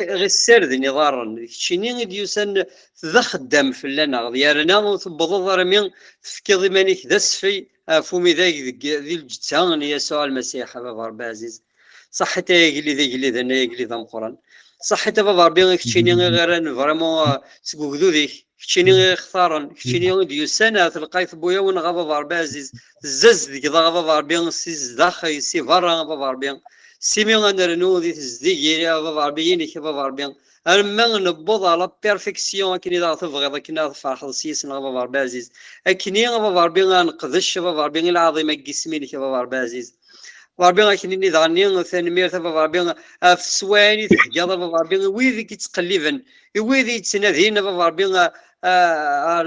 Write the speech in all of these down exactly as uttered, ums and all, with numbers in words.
ɣ-, ɣ-issarden iḍarren. D keččini i d-yusan d axeddam fell-aneɣ. Yerna ur tewwḍeḍ armi tefkiḍ iman-ik d asfel ɣef umidag deg, di lǧetta n Yasuɛ Lmasiḥ, a baba Ṛebbi ɛziz. Ṣaḥit ay agellid, agellid, ay agellid ameqqran. Ṣaḥit a baba Ṛebbi, keččini i ɣ-irran vraiment, ah, seg ugdud-ik, keččini i ɣ-ixtaren, keččini i d-yusan ar telqayt n wuyawen-nneɣ a baba Ṛebbi ɛziz. Tezzazedgeḍ-aɣ a baba Ṛebbi, si zdaxel, si berra a baba Ṛebbi. Simi ad nernu di tezdegin a baba Ṛebbi inek a baba Ṛebbi. Arma newweḍ à la perfection akken i d aɣ-tebɣiḍ, akken ad tferḥeḍ s yis-neɣ a baba Ṛebbi ɛziz. Akken i a baba Ṛebbi ad neqdec a baba Ṛebbi i lɛaḍima n yisem-inek a baba Ṛebbi ɛziz. Ṛebbi, ad k-nini daɣen tanemmirt a baba Ṛebbi ɣef teswiɛin i theggaḍ a baba Ṛebbi i wid i k-ittqelliben, i wid i yettnadin a baba Ṛebbi a, a, ar,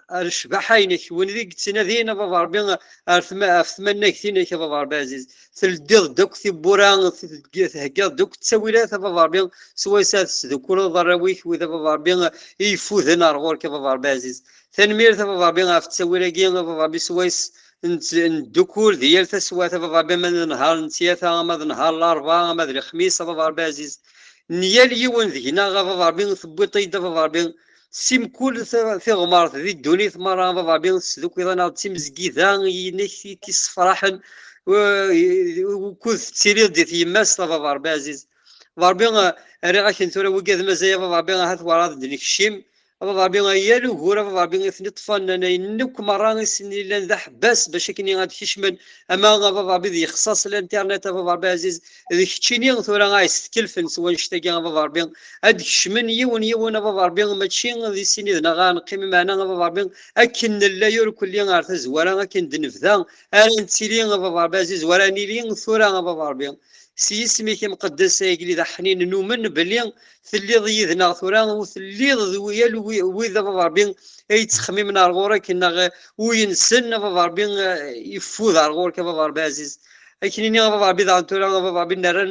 ar ccbaḥa-inek, wid i yettnadin a baba Ṛebbi ar tma-, ɣef tmannagt-inek a baba Ṛebbi ɛziz. Teldiḍ-d akk tiwwura, theggiḍ-d akk ttawilat a baba Ṛebbi, swayes ad tesdukkuleḍ arraw-ik, wid a baba Ṛebbi i ifuden ar ɣur-k a baba Ṛebbi ɛziz. Tanemmirt a baba Ṛebbi ɣef ttawil-agi a baba Ṛebbi, swayes nett-, neddukul di yal taswiɛt a baba Ṛebbi, ama d nnhar n ttlata, ama d nnhar n larebɛa, ama d lexmis a baba Ṛebbi ɛziz. N yal yiwen deg-neɣ a baba Ṛebbi tewwiḍ-t-id a baba Ṛebbi, si mkul ta-, tiɣmert di ddunit merra a baba Ṛebbi tesdukiḍ-aneɣ d timezgida-inek i k-issefraḥen, u-, u-, ukud tettiliḍ di tyemmast a baba Ṛebbi ɛziz. Baba Ṛebbi, rriɣ-ak-n tura wigad mazal a baba Ṛebbi ahat werɛad d-nekcim, a baba Ṛebbi, ay yal ugur a baba Ṛebbi i ten-iṭṭfen, ayen akk merra i sen-yellan d aḥebbas bac akken ad d-kecmen, ama a baba Ṛebbi d yexṣaṣ l'internet a baba Ṛebbi ɛziz, d keččini tura ay s-tkelfen s wannect-agi a baba Ṛebbi, ad d-kecmen yiwen yiwen a baba Ṛebbi, mačči di sin yid-neɣ ad neqqim, meɛna a baba Ṛebbi akken nella yurkelli ar tazwara akken d-nebda ara nettili a baba Ṛebbi ɛziz, wara nili tura a baba Ṛebbi. S yisem-ik imqeddes ay agellid aḥnin, numen belli telliḍ yid-neɣ tura, u telliḍ d wi-, yal wi-, wid a baba Ṛebbi ay yettxemmimen ar ɣur-k, neɣ uyensen a baba Ṛebbi, eh, yeffud ar ɣur-k a baba Ṛebbi ɛziz. Akken-nni a baba Ṛebbi daɣen tura a baba Ṛebbi nerra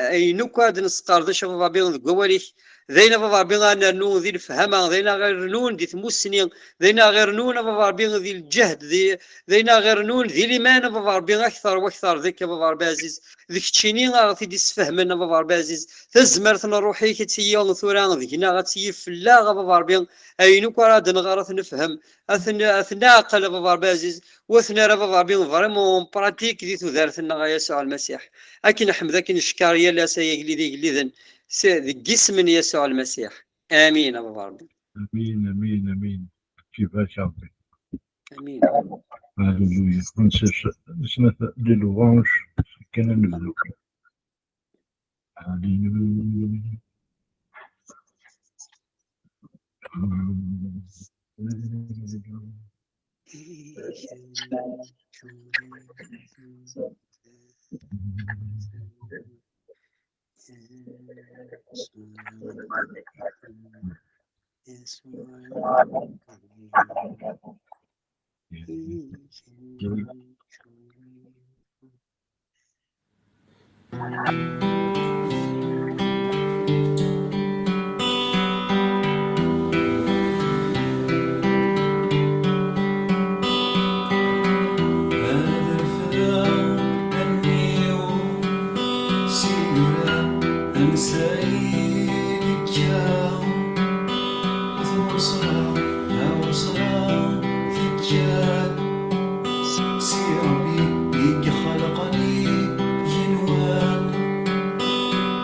ayen akk ad nesqerdec a baba Ṛebbi deg wawal-ik, d ayen a baba Ṛebbi ad nernu di lefhama, d ayen aɣ-irennun di tmussni, d ayen aɣ-irennun a baba Ṛebbi di lǧehd, di, d ayen aɣ-irennun di liman a baba Ṛebbi akteṛ u akteṛ deg-k a baba Ṛebbi ɛziz. D keččini aɣ-t-id-isfehmen a baba Ṛebbi ɛziz. Tazmert n ṛṛuḥ-ik ad tili tura deg-neɣ, ad tili fell-aɣ a baba Ṛebbi. Ayen akk ara d-nɣer ad t-nefhem, ad t-n-, ad t-neɛqel a baba Ṛebbi ɛziz, u ad t-nerr a baba Ṛebbi vraiment en pratique di tudert-nneɣ a Yasuɛ Lmasiḥ. Ad k-nḥemd, ad k-neckeṛ yal ass ay agellid igelliden, s-, deg yisem n Yasuɛ Lmasiḥ. Amin a baba Ṛebbi. Amin, amin, amin. Kifac a Ṛebbi. Amin. Alléluia. Nesnat les louanges, kan ad nebdu. Alléluia. Si Ṛebbi i ixelqen igenwan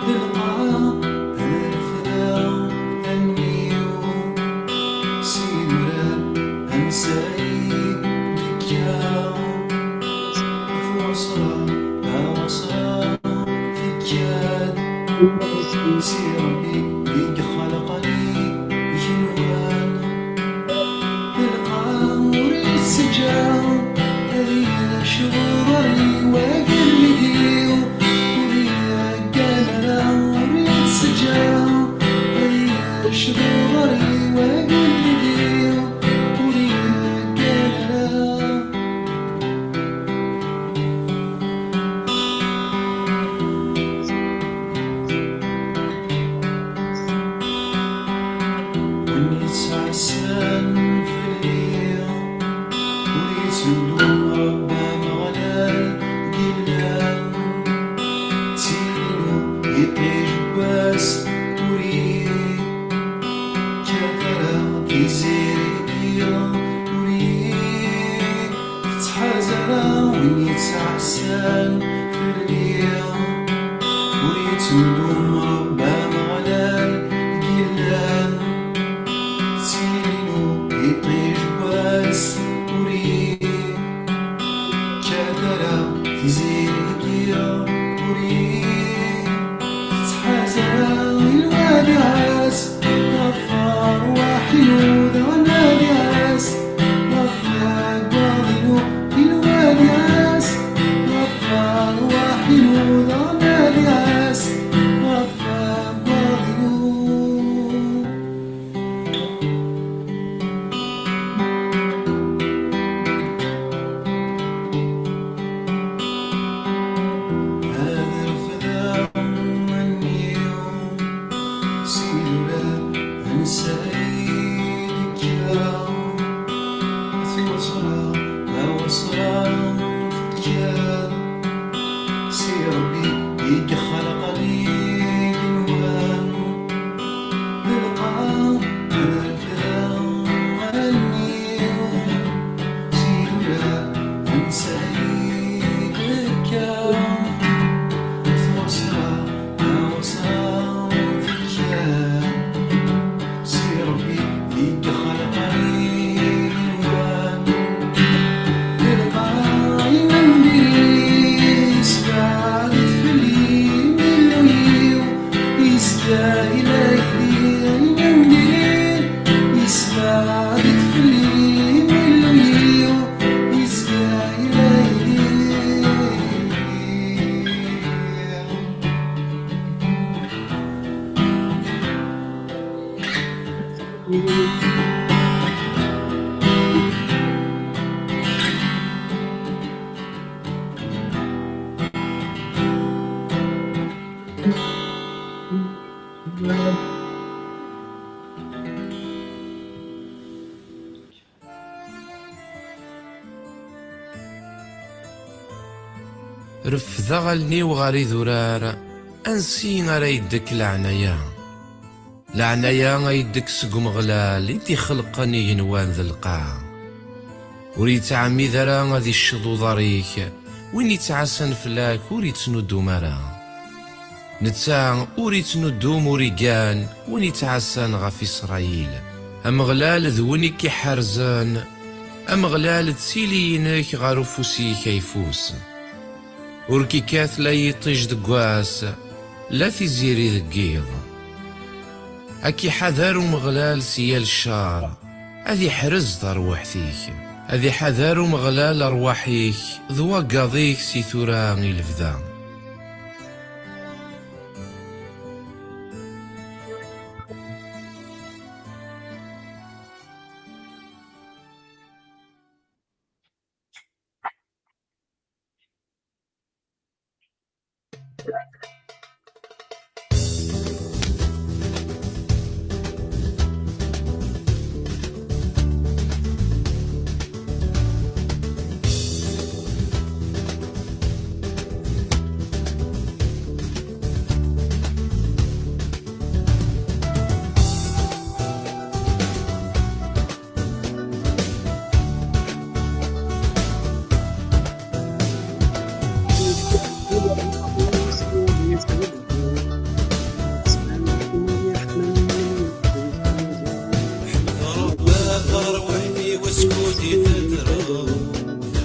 d lqaɛa d lefda allen-iw, si lemrad ansa i d-ikka, twaṣra awaṣra tekka-d, si Ṛebbi i ixelqen igenwan. Lqaɛa ur yettaǧǧa ad yecḍeḍ ɣer-i wagellid-iw, ur yeggan ara, ur yettaǧǧa ad yecḍeḍ ɣer-i wagellid-iw, ur yeggan ara. Win yettɛassan fell-i, ur yetteddu Ṛebbi Ameɣlal di Sira ansa i d-kkreɣ, tiweṣra, taweṣra tekker. Si Ṛebbi i ixelqen igenwan, d lqaɛa n refra allen-iw. Sira ansa i d-kkreɣ, tiweṣra, taweṣra tekker. Si Ṛebbi i ixelqen igenwan, ilqay mendil yesbeɛd-it fell-i, Illu-iw, yezga ilayli. Mendil yesbeɛd-it fell-i, Illu-iw, yezga ilayli. Refdeɣ allen-iw ɣer idurar, ansi ara yeddek leɛnaya? Leɛnaya ay yeddek seg Umeɣlal i d-ixelqen igenwan d lqaɛa. Ur yettɛemmid ara ad icceḍ uḍar-ik, win yettɛassan fell-ak ur yettnuddum ara. Netta ur ittnuddum, ur igan, win ittɛassan ɣef Isṛayil. Ameɣlal d win i k-iḥerzen, Ameɣlal d tili-inek ɣer ufus-ik ayeffus. Ur k-ikkat la yiṭij deg wass, la tiziri deg yiḍ. Ad k-iḥader Umeɣlal si yal ccer, ad iḥrez tarwiḥt-ik. Ad iḥader Umeɣlal rrwaḥ-ik d waggaḍ-ik si tura i lebda. Ḥmed Ṛebbi tarwiḥt-iw, skud i teddreḍ.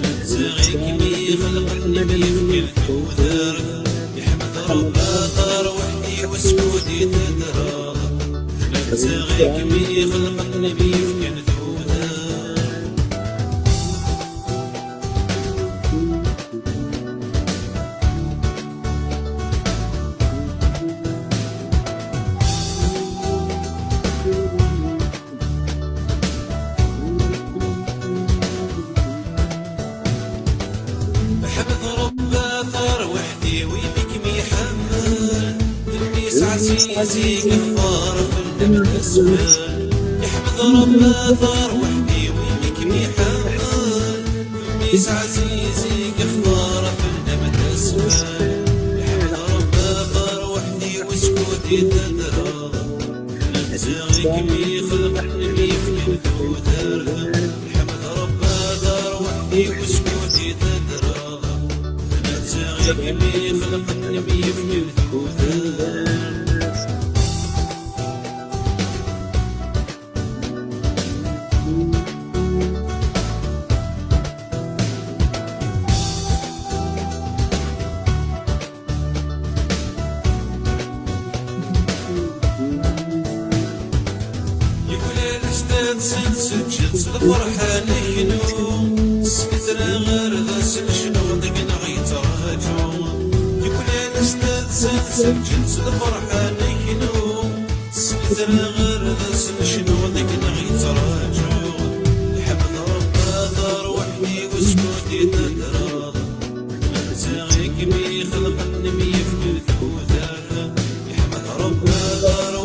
Netta i kem-ixelqen, i m-yefken tudert. Iḥmed Ṛebbi tarwiḥt-iw, skud i teddreḍ. Netta i kem-ixelqen, i m-yefken tudert. Ḥmed Ṛebbi tarwiḥt-iw, imi kem-iḥemmel, mmi-s ɛziz igeḍfer fell-am d asfel. Iḥmed Ṛebbi tarwiḥt-iw, imi kem-iḥemmel, mmi-s ɛziz igeḍfer fell-am d asfel. Iḥmed Ṛebbi tarwiḥt-iw, skud i teddreḍ. Netta i kem-ixelqen, i m-yefken tudert. Ḥmed Ṛebbi tarwiḥt-iw, skud i teddreḍ. Netta i kem-ixelqen, i m-yefken tudert. Yuklal sdat-sen, seǧǧed s lferḥ ad neknu. Smitreɣ ar d asen cnuɣ deg-neɣ yettraǧu. Yuklal sdat-sen, seǧǧed s lferḥ ad neknu. Smitreɣ ar d asen cnuɣ deg-neɣ yettraǧu. Iḥmed Ṛebbi tarwiḥt-iw, skud i teddreḍ. Netta i kem-ixelqen, i m-yefken tudert. Iḥmed Ṛebbi tarwiḥt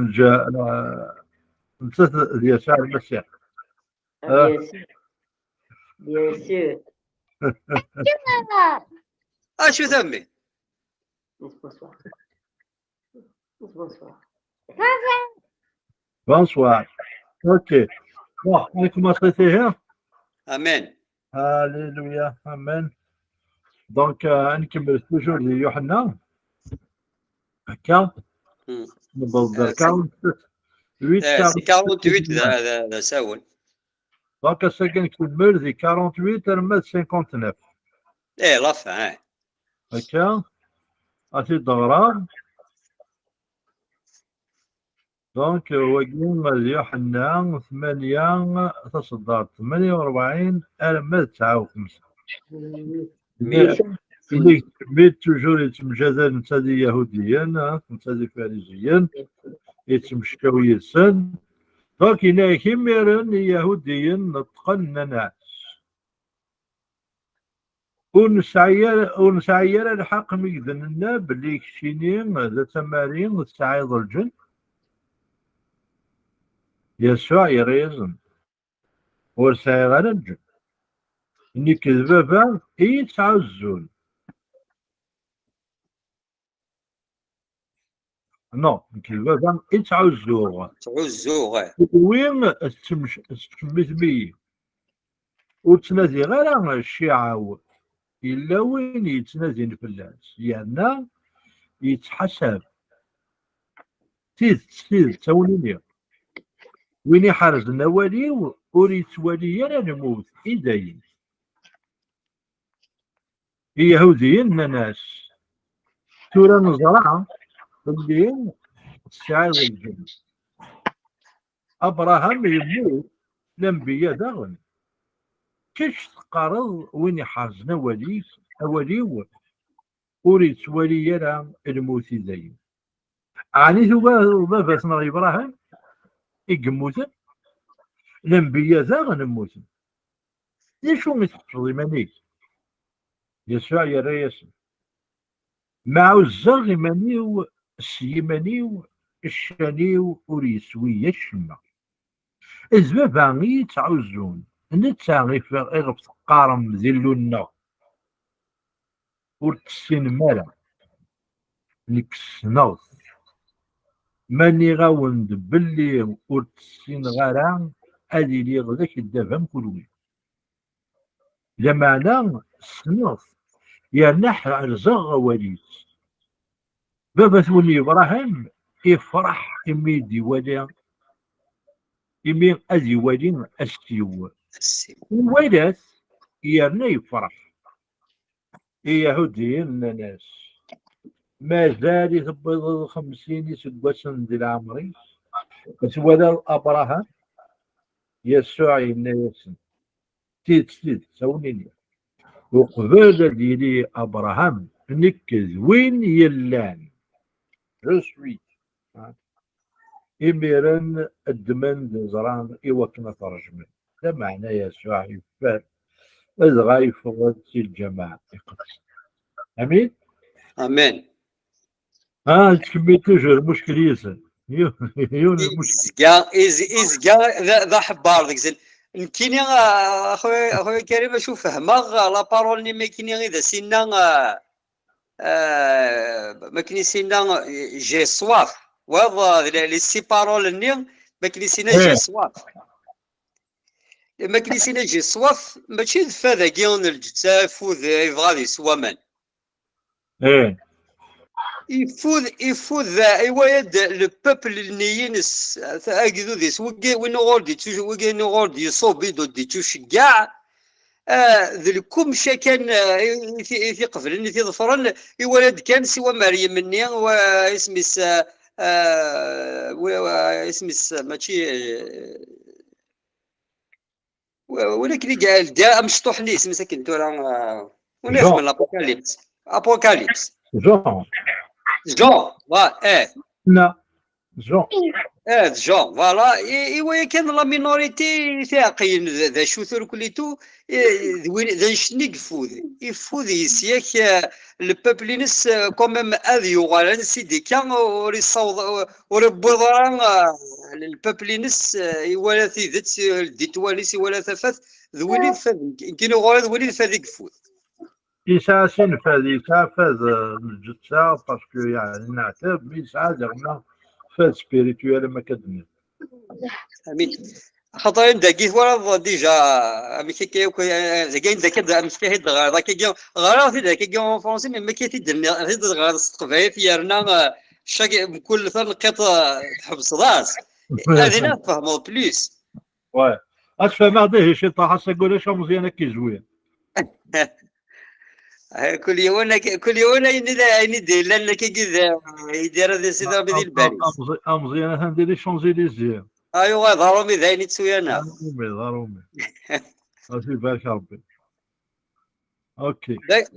neǧǧa, eh, nettat d Yasuɛ Lmasiḥ. Ah. Bien sûr. Bien sûr. Acu tammi? Bonsoir. Bonsoir. Bonsoir. Ok. Bon, on commence ici, hein? Amen. Alléluia. Amen. Donc, euh, on commence toujours de Yohanan. D'accord. Hmm. Newweḍ-d ar quarante-huit, eh, c'est quarante-huit d, d, d asawen. Donc, ass-agi nkemmel di quarante-huit arma d cinquante-neuf. Eh, la fin, hein. Akka, ad t-id-ɣreɣ. Donc, wagi d Yuḥenna ثمانية, taṣeddart ثمانية وأربعين arma d تسعة وخمسين. Mi, mi toujours yettemjadal netta d Iyahudiyen, netta d Ifariziyen, yettmeckaw yid-sen. Donc, yenna-yak, imiren Iyahudiyen neṭqen, nnan-as, ur nesɛi ara, ur nesɛi ara lḥeqq mi d-nenna belli keččini d atamari, tesɛiḍ lǧen? Yasuɛ yerra-yasen, ur sɛiɣ ara lǧen. Nekk d Baba i yi-ttɛuzzun. Non, nekk d Baba i ttɛuzzuɣ. Ttɛuzzuɣ, eh. Wi tettmec-, tettcemmitem-iyi. Ur ttnadiɣ ara cciɛa-w. Yella win yettnadin fell-as, yerna yettḥasab. Tidet, tidet, a wen-iniɣ, win iḥerzen awal-iw ur yettwali ara lmut i dayem. Iyahudiyen nnan-as, tura neẓra belli tesɛiḍ lǧennet. Abraham yemmut, lanbeyya daɣen. Kečč teqqareḍ win iḥerzen awal-is, awal-iw, ur yettwali ara lmut i dayem. Ɛni tugareḍ baba-tneɣ Yebrahim i yemmuten? Lanbeyya daɣen mmuten. D acu i tḥesbeḍ iman-ik? Yasuɛ yerra-yasen: "Ma ɛuzzeɣ iman-iw s yiman-iw, ccan-iw ur yeswi acemma. D baba i yi-ttɛuzzun, netta iɣef teqqarem d Illu-nneɣ. Ur tessinem ara, nekk ssneɣ-t. Ma nniɣ-awen-d belli ur tt-ssineɣ ara, ad iliɣ d akeddab am kunwi. Lameɛna ssneɣ-t, yerna ḥerzeɣ awal-is." Baba-twen Yebrahim ifreḥ imi d-iwali, imi ad iwali ass-iw. Iwala-t, yerna yefreḥ. Iyahudiyen nnan-as: "Mazal i tewwiḍeḍ xemsin iseggasen di leɛmer-ik? Ad twaliḍ Abraham?" Yasuɛ yenna-yasen: "Tidet, tidet, a wen-iniɣ, uqbel ad yili Abraham, nekk d win yellan." Je suis. Imiren ddmen-d iẓra i wakken ad t-rejmen. Lameɛna Yasuɛ yeffer, dɣa yeffeɣ-d si lǧameɛ iqedsen. Amin? Amin. Ah, tkemmel toujours lmuckel yis-sen. Yiwen lmuckel. Izga, iz-, izga d, d aḥebbar deg-sen. Nekkini, ah, a xuya, a xuya Karim, acu fehmeɣ, ah, la parole-nni makkini i d as-inna, ah, ah, makkini s-inna, eh, j'ai soif. Wayeḍ, ah, d les, les six paroles-nni, makkini s-inna j'ai soif. Makkini s-inna j'ai soif, mačči d fad-agi n lǧetta, afud, yebɣa ad yeswa aman. Eh. Ifud, ifud, iwala-d le peuple-nni-ines, agdud-is, wigi, win uɣur d-yettu-, wigi uɣur d-yeṣubi d ur d-yettuceggeɛ, ah, d lkumca kan, ah, i, i, i t-iqeblen, i t-iḍefren, iwala-d kan siwa Meryem-nni, wa, isem-is, ah, ah, wa, wa, isem-is, mačči, eh, Wa-, walakin i d-, d amecṭuḥ-nni, isem-is akken tura, ah, win Jean. Ixedmen l'Apocalypse. Apocalypse. Jean. Jean, wa, eh. Na, Jean. Eh, d Jean, voilà. I, iwala kan la minorité i t-iɛeqlen d, d acu turklitu, eh, d win, d annect-nni i yeffud. Yeffud yes-s yak, eh, le peuple-ines, eh, quand même, ad yuɣal ansi d-ikka, ur yessaweḍ, ur yewwiḍ ara, eh, le peuple-ines, eh, iwala tidet, eh, lditwan-is, iwala tafat, d win i d fad, nekkini ɣur-i d win i d fad i yeffud. Yesɛa sin fad, yesɛa fad, eh, n lǧetta, parce que, yeɛni, neɛtab, mi yesɛa diɣen fad spirituel, am akka d-nniɣ. Amin. Axaṭer anda-agi twalaḍ déjà, amek akka yakk, dagi anda akka d-, amek akka i d-ɣriḍ, akkagi, ɣriɣ-t-id akkagi en français, mais amek akka i t-id-nniɣ, t-id-ɣriḍ s teqbaylit, yerna, eh, chaque, mkul taneqqiṭ, eh, tḥebseḍ-as. Ad ina tfehmeḍ plus. Ouais. Ad tfehmeḍ dihi ciṭuḥ, ass-agi ulac ameẓyan akka izwir. Eh, kul yiwen ak-, kul yiwen ayen i d, ayen i d-yellan akkagi d, i d-yerra di Sidi Ṛebbi di lbal-is. Ameẓ-, ameẓyan atan di les Champs-Élysées. Aywa, d aṛumi d ayen i ttuyaneɣ. D aṛumi, d aṛumi. Ad ibarek Ṛebbi. Ok. Da-,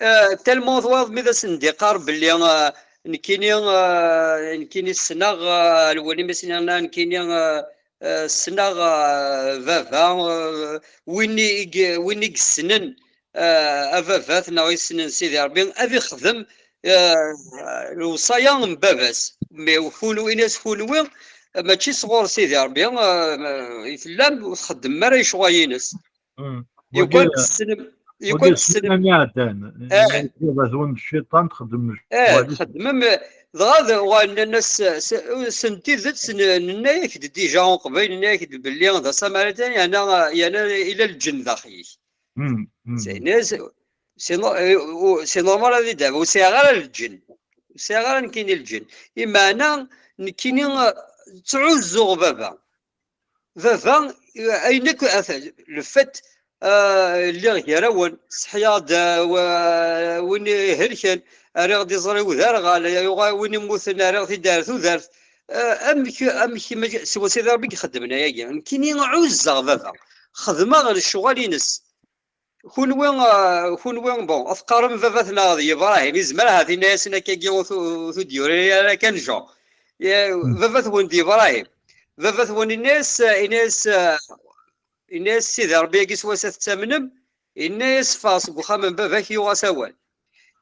eh, tellement twaḍ mi d asen-d-iqqar belli, eh, nekkini, eh, nekkini ssneɣ, eh, lwali mi s-nniɣ nekkini, eh, eh, ssneɣ, eh, baba, eh, win i, i, win i yessnen, eh, ababat neɣ yessnen Sidi Ṛebbi, ad ixdem, eh, lewṣaya n baba-s. Mais kunwi, ini-as kunwi, eh, mačči sɣur Sidi Ṛebbi, eh, i tellam, ur txeddmem ara lecɣal-ines. Mm. Yukan wagi, tessnem, wagi yukan tessnem. Ssinani iɛeddan. Eh. Baba-twen d cciṭan txeddmem eh, lecɣal-is. Txeddmem, eh, dɣa d, wa nnan-as, s-, s-, s n tidet, n-, nenna-yak-d déjà uqbel, nenna-yak-d belli d asamaritan, yerna, yerna ila lǧen daxel-ik. Mm, mm. C'est, c'est no-, eh, u-, c'est normal ad idɛeb, ur sɛiɣ ara lǧen. Ur sɛiɣ ara nekkini lǧen. Imeɛna nekkini, eh, ttɛuzzuɣ baba. Baba, eh, ayen akk, ata, le fait, eh, lliɣ gar-awen, seḥyaɣ-d, eh, wa-, win ihelken, rriɣ-d iẓri-w d arɣal, yuɣal win immuten, rriɣ-t-id ar tudert, Eh, amek, amek, ma-, siwa Sidi Ṛebbi i ixeddmen ayagi. Nekkini ɛuzzeɣ baba. Xedmeɣ lecɣal-ines. Kunwi, eh, kunwi, bon, ad teqqarem baba-tneɣ d Yebrahim, yezmer ahat inna-yasen akkagi ur tu-, ur t-id-yuri ara kan Jean. Eh, baba-twen d Yebrahim. Baba-twen inna-yas, inna-yas, eh, inna-yas Sidi Ṛebbi-agi s wass ad tettamnem, inna-yas ffeɣ seg uxxam n baba-k, yuɣ-as awal.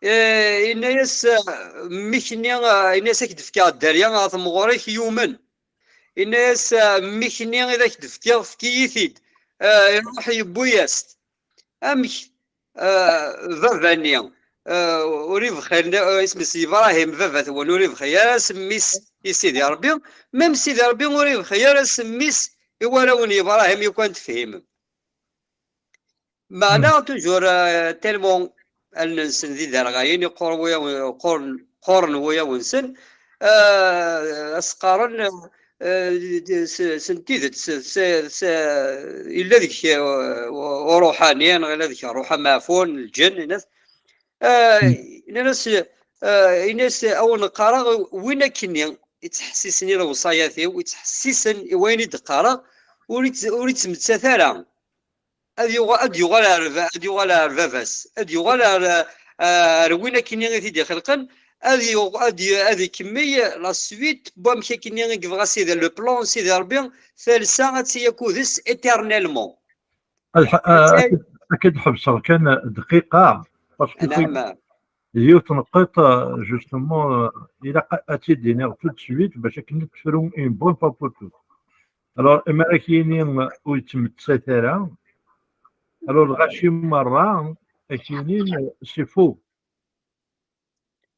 Eh, inna-yas, eh, mmi-k-nni, eh, inna-yas ad k-d-fkeɣ dderya ɣer temɣer-ik, yumen. Inna-yas, eh, mmi-k-nni i d ak-d-fkiɣ, fek-iyi-t-id. Eh, iruḥ yewwi-yas-t. Amek, eh, baba-nni, eh, ur ibxi, eh, isem-is Yebrahim, baba-twen ur ibxi ara s mmi-s i Sidi Ṛebbi, même Sidi Ṛebbi ur ibxi ara s mmi-s i warraw n Yebrahim, yakan tefhimem. Meɛna, toujours, euh, tellement allen-nsen d iderɣayen, iqqur wuyawen-, qqur-, qquren wuyawen-nsen, euh, as-qqaren, euh, s, s n tidet, s, s, s, yella deg-k, euh, uṛuḥani, neɣ yella deg-k ṛṛuḥ ameɛfun, lǧen, inna-s, euh, inna-s, euh, inna-s, a wen-qqareɣ, win akkenni ittḥessisen i lewṣayat-iw, ittḥessisen i wayen i d-qqareɣ, ur itt-, ur ittmettat ara. Ad yuɣal, ad yuɣal ar ba-, ad yuɣal ar baba-s, ad yuɣal ar, ar win akkenni i t-id-ixelqen, ad yuɣ-, ad y-, ad ikemmel la suite n wamek akkenni i yebɣa Sidi, le plan n Sidi Ṛebbi, talsa ad tili akked-s éternellement. Ad ḥ-, ad, ad k-id-ḥebseɣ kan dqiqa, parce que yiwet n tneqqiṭ, justement, ilaq ad tt-id-iniɣ tout de suite bac akken ad tefru une bonne fois pour toutes. Alors, imi ara k-yini ur yettmettat ara, alors lɣaci merra ad k-yinin c'est faux.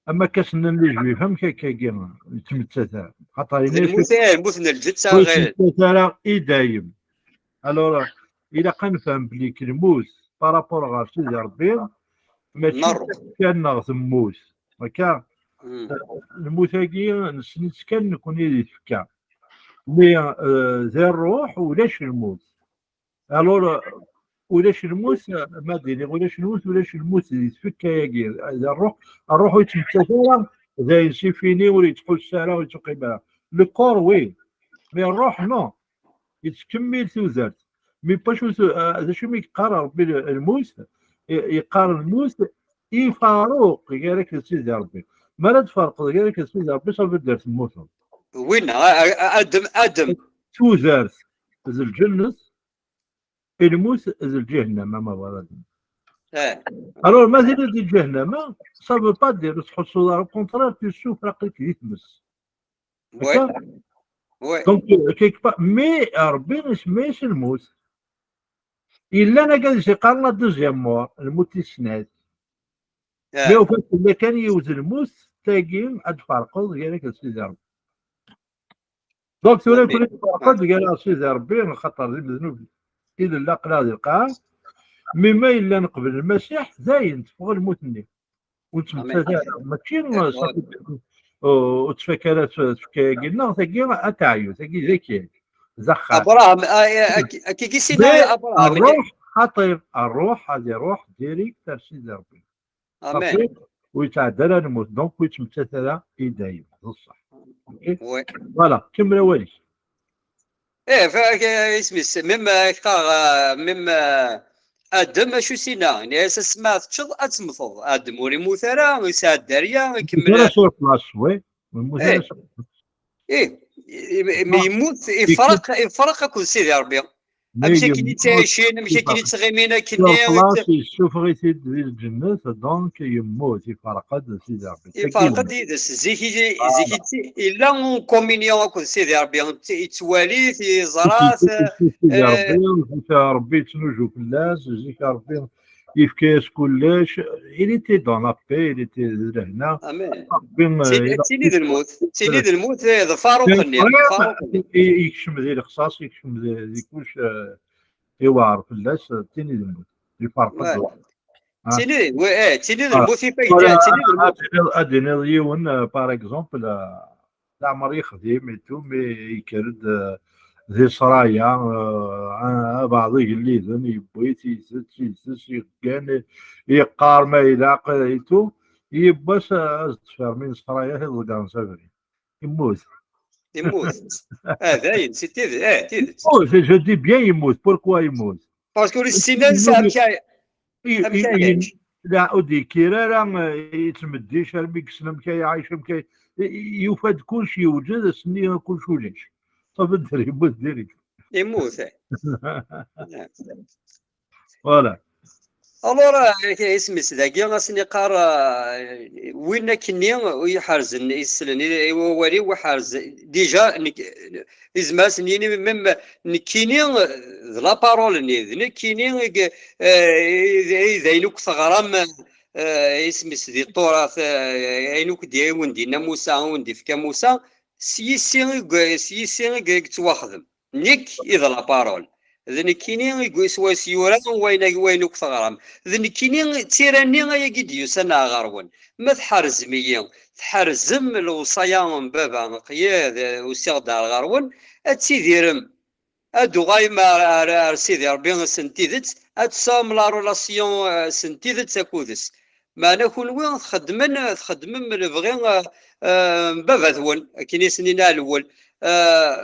Am akka s-nnan les juifs, amek akkagi ur yettmettat ara? Xaṭer d lmut, eh, lmut n lǧetta ur yettmettat ara i dayem. Alors, ilaq ad nefhem belli lmut par rapport ɣer Sidi Ṛebbi, mačči d tafekka-nneɣ temmut. Akka, lmut-agi nessen-itt kan nekni di tfekka. Mais, euh, di ṛṛuḥ ulac lmut. Alors, euh, ulac lmut, euh, ma d-iniɣ ulac lmut, ulac lmut di tfekka-agi. Di ṛṛuḥ, ṛṛuḥ ur yettmettat ara, dayen c'est fini, ur yettḥuss ara, ur yettqim ara. Le corps, oui. Mais ṛṛuḥ, non. Yettkemmil tudert. Mi pacu tu-, ah, d acu mi yeqqar Ṛebbi l-, lmut? I-, yeqqar lmut, ifaruq gar-ak d Sidi Ṛebbi. Mi ara tferqeḍ gar-ak d Sidi Ṛebbi, ça veut dire temmuteḍ. Winna, a-, a-, Adem, Adem. Tudert d lǧennet, lmut d lǧahennama, ma bɣiḍ ad. Eh. Alors, ma tiliḍ di lǧahennama, ça veut pas dire ur tettḥussuḍ ara, au contraire, tu souffres, aql-ik di tmes. Ouais. Akka? Ouais. Donc, euh, quelque part, mais, euh, Ṛebbi isemma-yas lmut. Yellan akka d yeqqaren la deuxième mort, lmut tis snat. Ah. Mais au fait, yella kan yiwet lmut, tagi ad tferqeḍ gar-ak d Sidi Ṛebbi. Donc, tura amin. Nekni tferqeḍ gar-ak d Sidi Ṛebbi, xaṭer d imednub i nella aql-aɣ di lqaɛa. Mi ma yellan qbel Lmasiḥ, dayen, teffeɣ lmut-nni. Ur ttmettat ara. Mačči, eh, ṣafi, ur, ur ttfakka ara tf-, tfekka-agi-nneɣ, tagi ad teɛyu, tagi d akal. D axxam. Abraham, a, a, a, a, kiki sina mais Abraham, ṛṛuḥ, xaṭi, ṛṛuḥ ad iṛuḥ direct ar Sidi Ṛebbi. Amen. Ṣafi, ur yettɛedda ara lmut, donc ur yettmettat ara i dayem, d ṣṣeḥ. Ok? Oui. Voilà, kemmel awal-ik. Eh, fa-, eh, isem-is, même, eh, qqar, eh, même, eh, Adem, acu s-yenna? Yenna-yas, asmi ara teččeḍ, ad temmteḍ. Adem ur immut ara, yesɛa dderya, ikemmel. Yemmut ara sur place, oui. Yemmut ara sur place. Eh, i-, i-, mi yemmut, ifreq, ifreq akked Sidi Ṛebbi. Amek akken i ttɛicin, amek akken i ttɣimin akken. Sur place, yessufeɣ-it-id di lǧennet, donc yemmut, iferq-d Sidi Ṛebbi. Iferq-d yid-s. Zik i, zik i tt-, yella en communion akked Sidi Ṛebbi, yettwali-t, yeẓra-t, Sidi Ṛebbi, zik Ṛebbi yettnuju fell-as, zik Ṛebbi yefka-yas kullec. Il était dans la paix, il était di lehna. Amen. Ṛebbi, eh, tili d lmut, tili d lmut, eh, d Faruq-nni, Faruq-nni. I-, yekcem di lexṣaṣ, yekcem di, di kullec, eh, iweɛṛ fell-as, eh, tili d lmut. Iferq-d. Tili, eh, tili d lmut ifakken, tili d lmut. Ad tiniḍ, ad tiniḍ yiwen, eh, par exemple, eh, leɛmer yexdim et tout, mi yekker-d, eh, di ṣṣraya, eh, abeɛḍ igelliden, yewwi-t, itett, itess, yeggan, yeqqar ma ilaq, eh, et tout, yiwwas, eh, ad s-d-fermin ṣṣraya, iḍeggren s abrid. Yemmut. Yemmut. Ah, dayen, c'est tidet. Eh, tidet. Oh, je, je dis bien yemmut. Pourquoi yemmut? Parce que ur yessin ara amek ara, amek ara yečč. La, ur d-yekkir ara, eh, yettmeddic armi yessen amek ara iɛic, amek ara, i-, i-, yufa-d kullec yewjed, ass-nni kullec ulac. Safi, yemmut direct. Yemmut, eh. Voilà. Alors, eh, isem-is dagi, ad sen-iqqar, eh, win akkenni i iḥerzen isellen i, i wawal-iw, iḥerz, déjà, nekk, izmer ad sen-yini, même nekkini, eh, d la parole-nni, d nekkini i, eh, i, i d ayen akk teɣram, eh, isem-is di Tturat, eh, ayen akk d-, i wen-d-yenna Musa, i wen-d-ifka Musa, s yis-i i, s yis-i i, i yettwaxdem. Nekk i d la parole. D nekkini i gu-, swayes yura wayen, wayen akk teɣram. D nekkini, d tira-nni ayagi d-yusan ɣer-wen. Ma tḥerzem-iyi, tḥerzem lewṣaya n baba, qyad, eh, usiɣ-d ar ɣer-wen, ad tidirem, ad d-tuɣalem ar, ar, ar Sidi Ṛebbi s n tidet, ad tesɛum la relation, eh, s n tidet akked-s. Meɛna kunwi txeddmem, txeddmem lebɣi, eh, eh, n baba-twen, akken i s-nini ɛlewwel. Eh,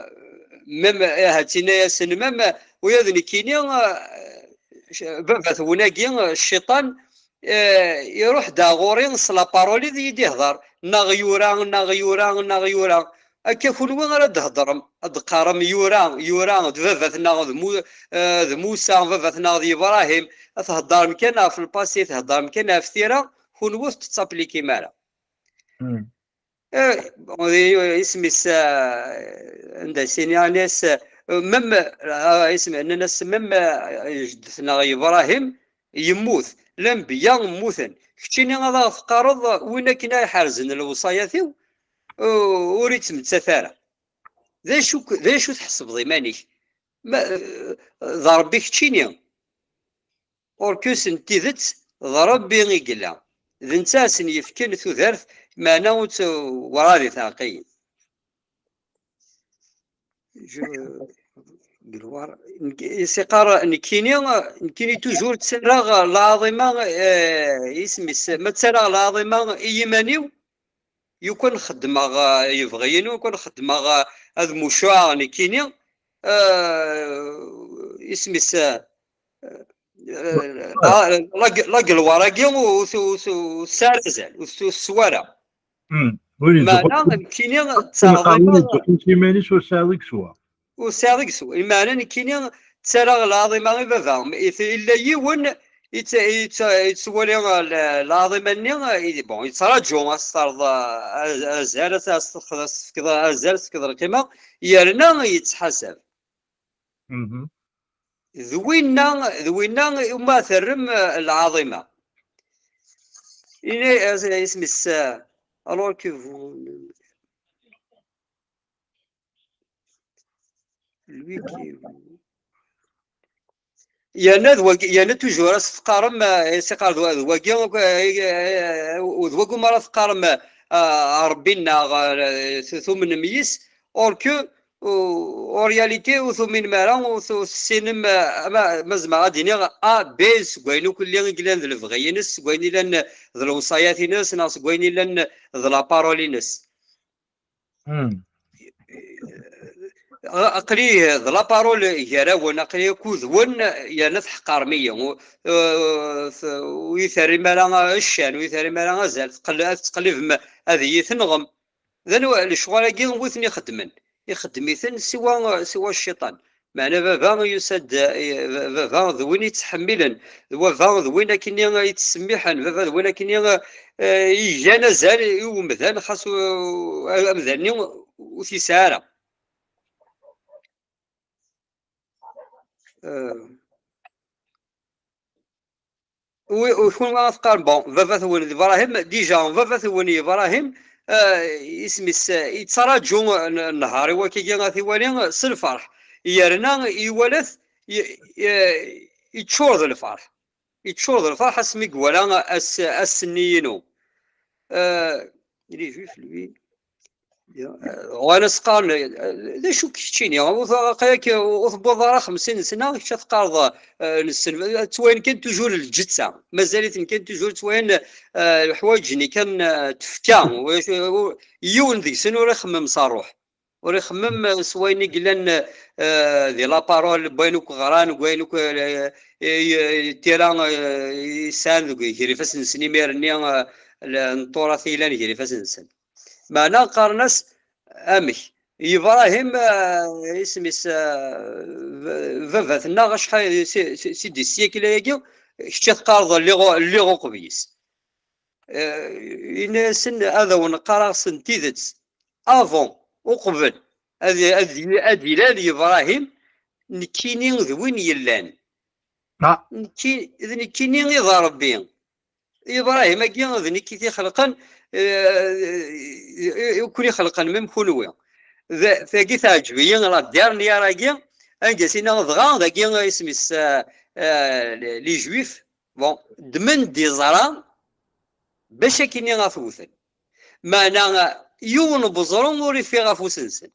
mem, eh, ahat inna-yasen, mem, eh, ula d nekkini, eh, c-, baba-twen-agi, eh, cciṭan, eh, iruḥ-d ɣur-i s la parole i d-, i d-ihḍer, neɣ yura, neɣ yura, neɣ yura. Akka kunwi ara d-theddrem, ad d-teqqarem yura, yura, d baba-tneɣ d Mu-, eh, d Musa, baba-tneɣ d Yebrahim, ad theddrem kan ɣef lpasi, theddrem kan ɣef tira, kunwi ur tettaplikim ara. Hmm. Eh, isem-is, eh, anda s-ini, as, eh, mem, eh, isem, nnan-as mem, eh, jeddet-neɣ Yebrahim yemmut, lanbeyya mmuten. Keččini ad aɣ-teqqareḍ win akken ay ḥerzen lewṣayat-iw, u-, ur ittmettat ara. D acu k-, d acu tḥesbeḍ iman-ik? Ma, eh, d Ṛebbi keččini? Ur kus n tidet, d Ṛebbi i yella. D netta i sen-yefken tudert, meɛna ur tt-, werɛad i teɛqilen. Je, Gelwar, nekk-, is iqqar, nekkini, nekkini toujours ttarraɣ lɛaḍima, eh, isem-is, ma ttarraɣ lɛaḍima i yiman-iw, yukan xeddmeɣ, eh, lebɣi-inu, yukan xeddmeɣ, eh, ad mucuɛeɣ nekkini, eh, isem-is, eh, eh, la, la, la gloire-agi ur t-, ur t-, ur tesɛi ara azal, ur t-, ur teswa ara. Hmm. Win yettzuxxun, meɛna nekkini win yeqqaren ttɛaḍimeɣ, win yettzuxxun s yiman-is ur tesɛiḍ i yeswa. Ur sɛiɣ deg-s. Lmeɛna nekkini ttarraɣ lɛaḍima i baba. It-, illa yiwen yett-, yett-, yettwali l-, lɛaḍima-nni, i-, bon, yettraǧu ad s-terreḍ, a-, azal, ad s-, ad s-tefkeḍ, azal, ad s-tefkeḍ lqima, yerna yettḥasab. Mhm. D winna, d winna umi terrem, eh, lɛaḍima. Ini, eh, isem-is, eh, alors que vous, lui qui, yerna d wagi, yerna toujours ad s-teqqarem, eh, s iqqar d wa-, d wagi, eh, eh, d wagi umi ara teqqarem, eh, a Ṛebbi-nneɣ, eh, tu-, tumnem yis, or que, u-, en réalité, ur tuminem ara, ur tu-, ur tessinem, eh, ma, ma zemreɣ ad d-iniɣ A, B, seg wayen akk lli i yellan d lebɣi-ines, seg wayen yellan d lewṣayat-ines, neɣ seg wayen yellan d la parole-ines. Hmm. A-, aql-i d la parole gar-awen, aql-i akked-wen, yerna tḥeqqarem-iyi. U-, eh, t-, ur yi-terrim ara ccan, ur yi-terrim ara azal, teql-, ad tettqellibem ad iyi-tenɣem. D anwa lecɣal-agi wi ten-ixeddmen? Ixeddem-iten siwa, siwa cciṭan. Meɛna baba yusa-d, eh, baba d win yettḥemmilen, d baba d win akkenni yettsemmiḥen, baba d win akkenni, eh, igan azal i umdan, xas u-, amdan-nni ur t-yesɛi ara. Eh, wi-, wi-, kunwi ad teqqarem, bon, baba-twen d Ibrahim, déjà baba-twen Ibrahim, eh, isem-is, eh, yettraǧu n-, nnhar i wakka-agi ad t-iwali s lferḥ, yerna iwala-t, y-, y-, yeččur d lferḥ. Yeččur d lferḥ asmi iwala ass-, ass-nni-inu. Eh, il est juif, lui. Ya, eh, ɣur-s qqaren, eh, d acu keččini? Ur t-, aql-ak ur tewwiḍ ara xemsin sna, kečč ad teqqareḍ, eh, nessen, ttwayen kan toujours lǧetta. Mazal-iten kan toujours ttwayen, eh, leḥwayeǧ-nni kan, eh, tefka. Ulac, ur, yiwen deg-sen ur ixemmem s ṛṛuḥ. Ur ixemmem s wayen i yellan, eh, di la parole, n wayen akk ɣran, n wayen akk, eh, eh, tira, eh, yesɛan deg gar ifassen-nsen imir-nni, eh, n tturat i yellan gar ifassen-nsen. Meɛna qqaren-as, amek? Yebrahim, eh, isem-is, eh, b-, baba-tneɣ acḥal si, si, si d-issiyakil ayagi, kečč ad teqqareḍ lliɣ, lliɣ uqbel-is. Eh, yenna-yasen, ad awen-qqareɣ s n tidet, avant, uqbel, ad, ad, ad ilal Yebrahim, nekkini d win yellan. Ah. Nekki, d nekkini i d Ṛebbi. Ibrahim-agi d nekk i t-ixelqen, eh, i, i, i ken-ixelqen, même kunwi. D, tagi teɛǧeb-iyi, la dernière-agi, anga s-inna dɣa, dagi isem-is, eh, eh, les, les Juifs, bon, ddmen-d iẓra, bac akkenni ad t-wten. Meɛna, eh, yiwen n weẓru ur ifiɣ afus-nsen.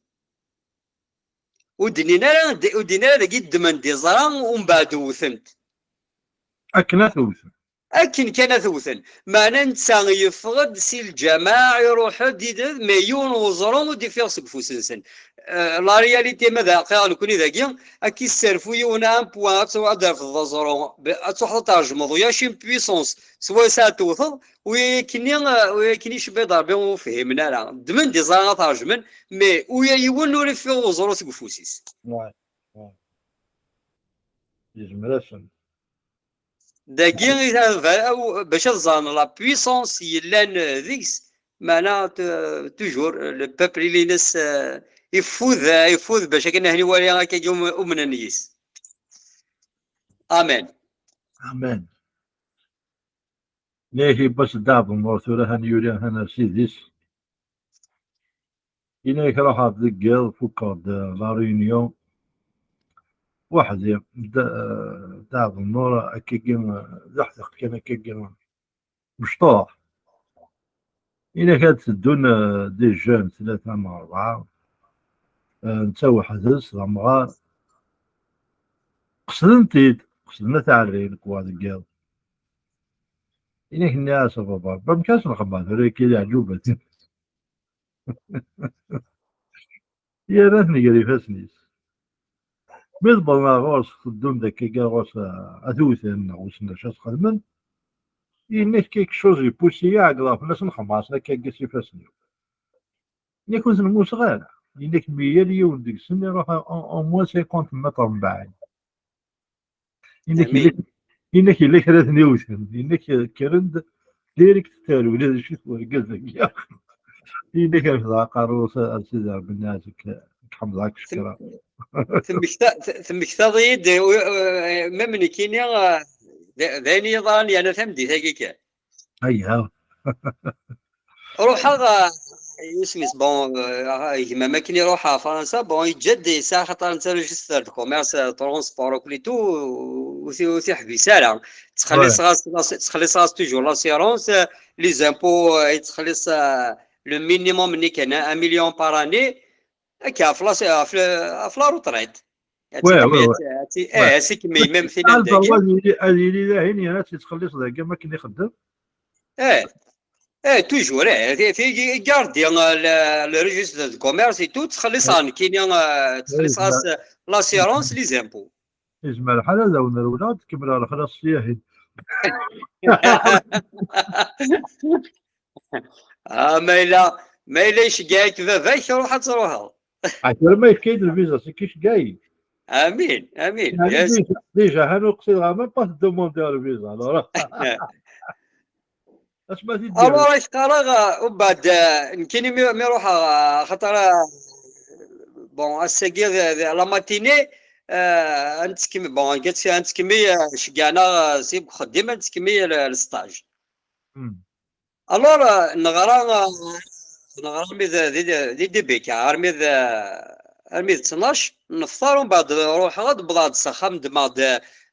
Ur d-nnin ara, ur d-nnin ara dagi ddmen-d iẓra, umbeɛd wten-t. Akken ad t-wten. Akken kan ad t-wten. Meɛna netta yeffeɣ-d si lǧameɛ, iruḥ-d, ided, mais yiwen n weẓru ur d-ifiɣ seg ufus-nsen. Eh, la réalité, ma d aqiɣ nekni dagi, ad k-isserfu yiwen un point, ad t-, ad d-terfeḍ d aẓru, b-, ad truḥeḍ ad tṛejmeḍ, ulac une puissance, s wayes ad tewteḍ, u yakkenni, u yakkenni icebba-d Ṛebbi ur fhimen ara. Ddmen-d iẓra ad t-ṛejmen, mais ula yiwen ur ifiɣ uẓru seg ufus-is. Ouais, ouais. Yezmer-asen. Dagi, i, aw-, bac ad ẓren la puissance yellan, eh, deg-s, meɛna, t-, toujours, le peuple, il est, eh, ifud, eh, ifud, bac akken ahen iwali akka um-, umnen yis. Amen. Amen. Nniɣ-ak yiwwas Dda Ɛebdennur tura han yuli han ar sidis. Ini-ak ruḥeɣ deg yiḍ, fukkeɣ-d, eh, la réunion. Weḥdi, Dda, eh, Dda Ɛebdennur, akkagi, eh, d aḥdiq kan akkagi, mecṭuḥ. Ini-ak ad teddun, eh, des jeunes, tlata neɣ rebɛa. Eh, netta weḥd-s, d amɣar. Qesden-t-id, qesden At Ɛerri, lekwaɣ deg yiḍ. Ini-ak nniɣ-as a baba, amek ara s-nxemmeɛ tura akka d iɛǧuben? Yerra-ten gar ifassen-is. Mi d-wwḍen ɣer ɣur-s, teddun-d akkagi ɣur-s, ah, ad t-wten neɣ wissen d acu ad s-xedmen. Yenna-k quelque chose yeppusi-yi, ɛeggḍeɣ fell-asen, xemmeɣ-asen akkagi s ifassen-iw. Yenna-k ur ten-mmuseɣ ara. Yenna-k mi yal yiwen deg-sen iruḥ en, en moins cinquante mètres mbeɛd. Yenna-k yella, yenna-k yella kra ten-iwten. Yenna-k kkren-d direct, ula d acu-t urgaz-agi. Yenna-k refdeɣ aqerru-s ar Sidi Ṛebbi, nniɣ-as ad k-ḥemdeɣ, ad k-cekkreɣ. Temmekta-, t-, temmektaḍ-iyi-d, eh, eh, ma nekkini, eh, d, d ayen i yi-ḍran yerna tameddit-agi kan. Ayya. Ruḥeɣ, eh, isem-is, bon, eh, gma-m akken iruḥ ɣer Fransa, bon, yeǧǧa-d, yesɛa xaṭer netta register de commerce, eh, transport, akk et tout, ur t-, ur t-iḥbis ara. Ttxelliṣeɣ-as, ttxelliṣeɣ-as toujours l'assurance, eh, les impôts, eh, yettxelliṣ, eh, le minimum-nni kan, un million par année, akka, ɣef la, ɣef, ɣef la retraite. Ad Ouais, ouais, tikkemmel, ouais. Ad ti-, eh, ad tikkemmel, même tin ad dagi. Ad yili, ad yili dahin, yerna ad t-yettxelliṣ dagi, am akken ixeddem. Eh, eh, toujours, eh, ti, ti, gardi, eh, le, le registre de commerce et tout, ttxelliṣeɣ nekkini, eh, ttxelliṣeɣ-as, eh, l'assurance, les impôts. Yezmer lḥal ad awen-rewleɣ, ad tkemmleɣ lexlaṣ syahin. Ah, ma yella, ma yella iceggeɛ-ik baba-k, ruḥ ad truḥeḍ. Tura ma yefka-yi-d lviza, c'est que iceggeɛ-iyi. Amin, amin. Déjà, déjà, ha ur qsideɣ même pas de demander lviza, alors. Asma ti Alors, ad k-qqareɣ, eh, umbeɛd, eh, nekkini mi, mi ruḥeɣ, eh, xaṭer, eh, bon, ass-agi d, d la matinée, eh, ad nettkemmil, bon, ad nettkemmil, eh, ceggɛen-aɣ, eh, si uxeddim, ad nettkemmil, eh, le stage. Hmm. Alors, euh, neɣra, euh, neɣra armi d, di, di, di D B K, armi d, armi d ttnac, nefṭer, umbeɛd ruḥeɣ-d, wwḍeɣ-d s axxam, ddmeɣ-d,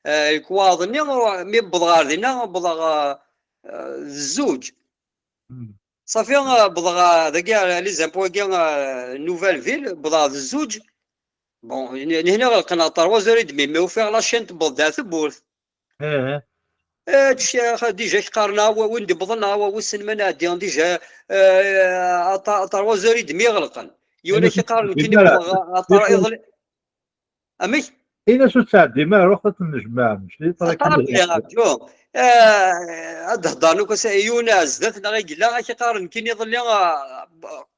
euh, lekwaɣeḍ-nni, ruḥ-, mi wwḍeɣ ɣer dinna, wwḍeɣ, euh, euh, d zzuǧ. Hmm. Safi, euh, wwḍeɣ, euh, dagi, euh, les impôts-agi, euh, Nouvelle Ville, wwḍeɣ d zzuǧ. Bon, n-, nehni ɣelqen ɣer trois heures et demie, mais ufiɣ la chaîne tewweḍ-d ar tewwurt. Eh. Eh, déjà k-qqaren, ah, wa-, win d-iwwḍen, ah, wa-, wissen ma nɛeddi, déjà, eh, à ta-, à trois heures et demie ɣelqen. Yiwen ad k-iqqaren nekkini wwḍeɣ aṭar iḍelli. Amek? Ini-as ur ttɛeddim ara, ruḥ ad tennejmaɛem. Aṭar iḍelli, rǧu. Eh, ad d-heddren akk ass-a, yiwen zdat neɣ i yella, ad k-iqqaren nekkini iḍelli, ah,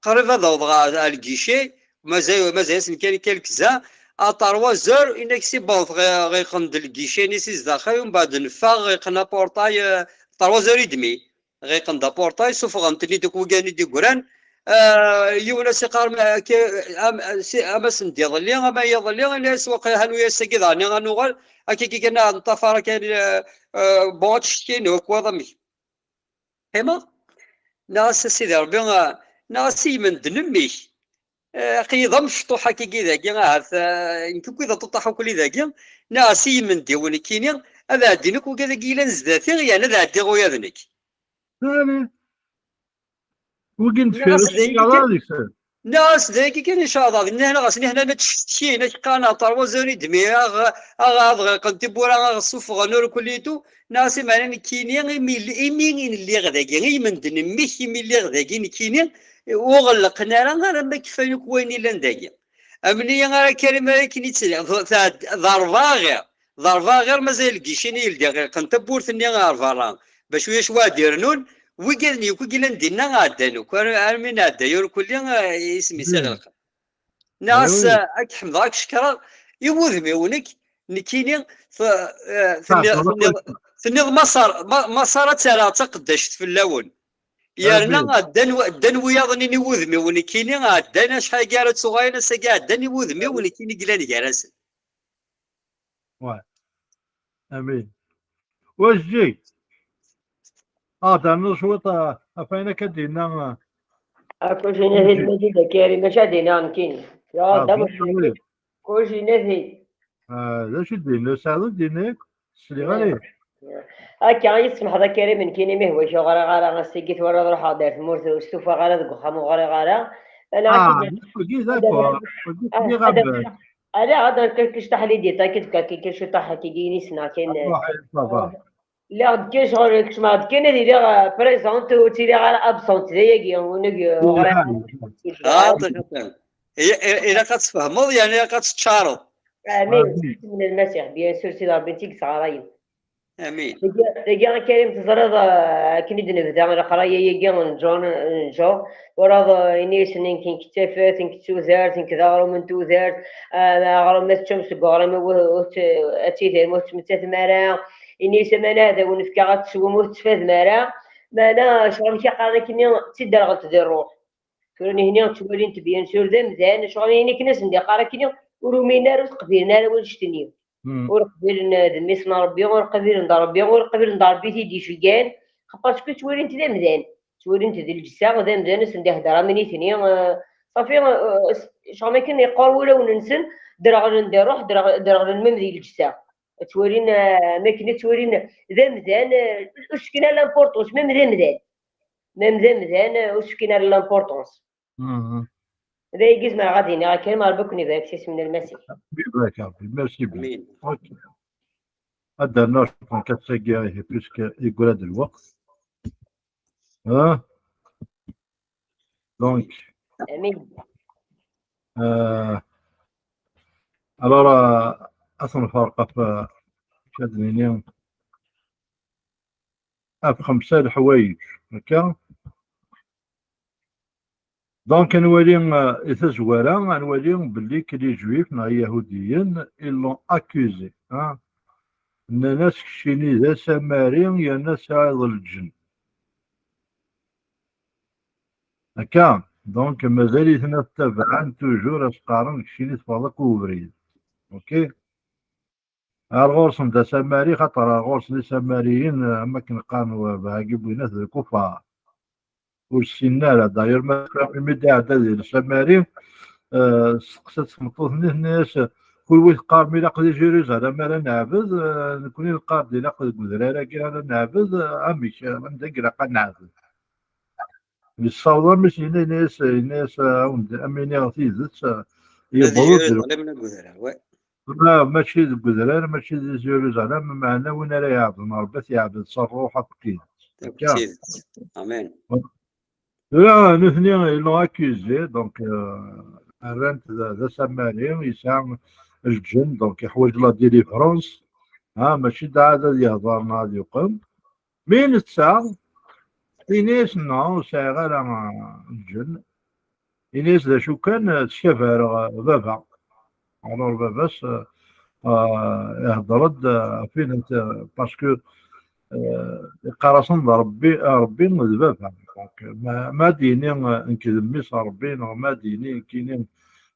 qrib ad awḍeɣ ɣer, ɣer lgici, mazal, mazal-as nekkini quelques-uns, à trois heures, inak si bon, ɣ-, ɣiqen-d lgici-nni si zdaxel, umbeɛd neffeɣ, ɣiqen aportail, eh, trois heures et demie. Ɣiqen-d aportail, suffɣen-ten-id akk wigad i d-yeggran. Ah, yiwen ad s-iqqar, ma, akka, am, si, am ass n iḍelli, ama iḍelli, ini-as waqila hanu ass-agi daɣen ad nuɣal, akka, akka, akka, neṭṭafar akka, eh, eh, bon, ad tcetkin akk waḍ amek. Qqimeɣ, nniɣ-as a Sidi Ṛebbi, ah, nniɣ-as i yemend n mmi-k. Eh, aql-i d amecṭuḥ akkagi dagi, ahat, eh, nekk akkit d aṭuṭaḥ akk-, dagi, nniɣ-as i yimendiwen nekkini, ad ɛeddin akk wigad-agi yellan zdat-i, yerna ad ɛeddiɣ ula d nekk. Wigi n deffir, nniɣ-as d ayen kan, nniɣ-as d ayen kan, incallaḍ, nniɣ-as, nniɣ-as, nniɣ-as, ad ttcetkin, ad k-qqaren, ah, trois heures et demie, aɣ, aɣ, ad ɣiqen tiwwura, aɣ suffɣen, ur kulli tout, nniɣ-as, i meɛna nekkini, imi, imi i lliɣ dagi, i yemend n mmi-k, imi lliɣ dagi nekkini, ur ɣellqen ara, arma kfan akk wayen illan dagi. Amni ara Karim ara akken i ttiliɣ, d, d, d rebɛa ɣir, d rebɛa ɣir mazal lgici-nni yeldi ɣelqen tawwurt-nni ɣer berra. Bac ulac wa ad d-irnun, wigad-nni akk i yellan dinna ɛeddan akk, ar-, armi nɛedda ur kulli, eh, isem-is iɣelqen. Nniɣ-as, eh, ad k-ḥemdeɣ, ad k-cekkreɣ i wudem-iw nekk, nekkini, f-, eh, tenniḍ, tenniḍ, tenniḍ ma ṣar-, ma, ma ṣara ad tt-rreɣ d taqeddact fell-awen. Yerna ɛeddan w-, ddan wiyaḍ-nni i wudem-iw nekkini, ɛeddan acḥal-agi ara ttuɣalen, ass-agi ɛeddan i wudem-iw nekkini i yellan gar-asen. Ouais. Amin. Wajdi. Ah, ternuḍ cwiṭ, ah, ɣef wayen akka d-yenna, ah, Akujina-t-id, mačči d Karim, mačči ad d-iniɣ nekkini. Ya, ah, d amucrik. Kujina-t-id. Ah, d acu i d-yenna? Saɛd ur d-yenna akk? Sliɣ ara. Akka, i yi-tsemḥeḍ a Karim, nekkini mi hwa ur ɣriɣ ara, ass-agi twalaḍ ruḥeɣ-d ar tmurt, ur stufaɣ ara deg uxxam, ur ɣriɣ ara. Ala, ah, wagi d akkur, wagi sliɣ-am. Ala, ad d-nefk cṭaḥ les détails, ad d-nefk akka cṭaḥ akka, i ssneɣ kan. Lliɣ-d kan ccɣel, kecmeɣ-d kan ad iliɣ, euh, présente, ur ttiliɣ ara absente, d ayagi, unag, euh, ɣriɣ. Xaṭi, xaṭi. I-, i-, ilaq ad tfehmeḍ, yeɛni ilaq ad teččareḍ. Amin. Amin. Bisem n Lmasiḥ, bien sûr, Sidi Ṛebbi, i tt-id-sɣarayen. Amin. Dagi, dagi a Karim, teẓriḍ, euh, akken i d-nebda leqraya-agi n John, n John, twalaḍ, euh, ini-as nekk, nekk d tafat, nekk d tudert, nekk d aɣrum n tudert, euh, aɣrum ma teččam seg uɣrum, ur, ur t-, ad tidirem, ur tettmettatem ara, ini-as aman ad awen-fkeɣ ad teswem, ur tettfadem ara, meɛna ccɣel amek i qqaren akkenni, d tiderɣelt di ṛṛuḥ. Tura nihni ttwalin-t bien sûr d amdan, ccɣel nihni akken asen-d-iqqar akkenni, ur uminen ara, ur t-qbilen ara wannect-nni. Hmm. Ur qbilen d mmi-s n Ṛebbi, ur qbilen d Ṛebbi, ur qbilen d Ṛebbi i t-id-iceggɛen, xaṭer ttwalin-t d amdan, ttwalin-t d lǧetta, d amdan, asen-d-ihedder am nitni, eh, ṣafi, eh, s-, ccɣel akken yeqqur wulawen-nsen, derɣlen di ṛṛuḥ, derɣ-, derɣlen même di lǧetta. Ttwalin, eh, am akken i ttwalin d amdan, eh, ur s-fkin ara l'importance, même d amdan. Même d amdan, eh, ur s-fkin ara l'importance. Mhm. D ayagi zemreɣ ad iniɣ akken, ma Ṛebbi ad ken-ibarek s isem n Lmasiḥ. Ibarek Ṛebbi, merci bien. Amin. Ok. Ad d-rnuɣ cwiṭ n kassagi, ihi, puisque yeggra-d lweqt. Hein? Donc, amin. Euh, alors, euh, ad t-nferq ɣef, euh, acu ad d-nini, ɣef xemsa leḥwayeǧ, akka? Donc, ad nwali, euh, i tazwara, ad nwali belli que les Juifs neɣ Iyahudiyen, ils l'ont accusé, hein? Nnan-as keččini d asamari yerna tesɛiḍ lǧen. Akka, donc, mazal-iten ad t-tabɛen toujours, ad s-qqaren keččini teffɣeḍ akk ubrid. Ok? Ar ɣur-sen d asamari, xaṭer ar ɣur-sen isamariyen, am akken qqaren wa-, bahagi n winat d lkufar. Ur ssinen ara. D'ailleurs, ma imi d-iɛedda di Samari, eh, steqsat tmeṭṭut-nni, tenna-yas, "Kunwi teqqarem ilaq di Jérusalem ara neɛbed, eh, nekni neqqar-d ilaq deg udrar-agi ara neɛbed, eh, amek, eh, anda i ilaq ad neɛbed?" Yessaweḍ armi s-yenna, yenna-yas, yenna-yas, "Ah, awen-d-, am iniɣ tidet, ah, yewweḍ-d." Jérusalem deg udrar, ouais. Ma, mačči deg udrar, mačči di Jérusalem, meɛna win ara iɛebden Ṛebbi, ad t-yeɛbed s ṛṛuḥ akked tidet. Akked tidet. Amen. Tura, nutni, ils l'ont accusé, donc, euh, rran-t d, d asamari, yesɛa lǧen, donc yeḥwaǧ la délivrance. Ha, mačči d ɛad ad yehder neɣ ad yeqqim. Mi netta, ini-as, non, ur sɛiɣ ara, euh, lǧen. Ini-as d acu kan, eh, ttkabareɣ, eh, baba. Alors baba-s, eh, eh, ihedder-d, eh, ɣef ayen, eh, parce que, eh, iqqar-asen d Rebbi, eh, Rebbi d baba. Donc, ma, ma ad d-yini, eh, nekk d mmi-s n Rebbi, neɣ ma ad d-yini nekkini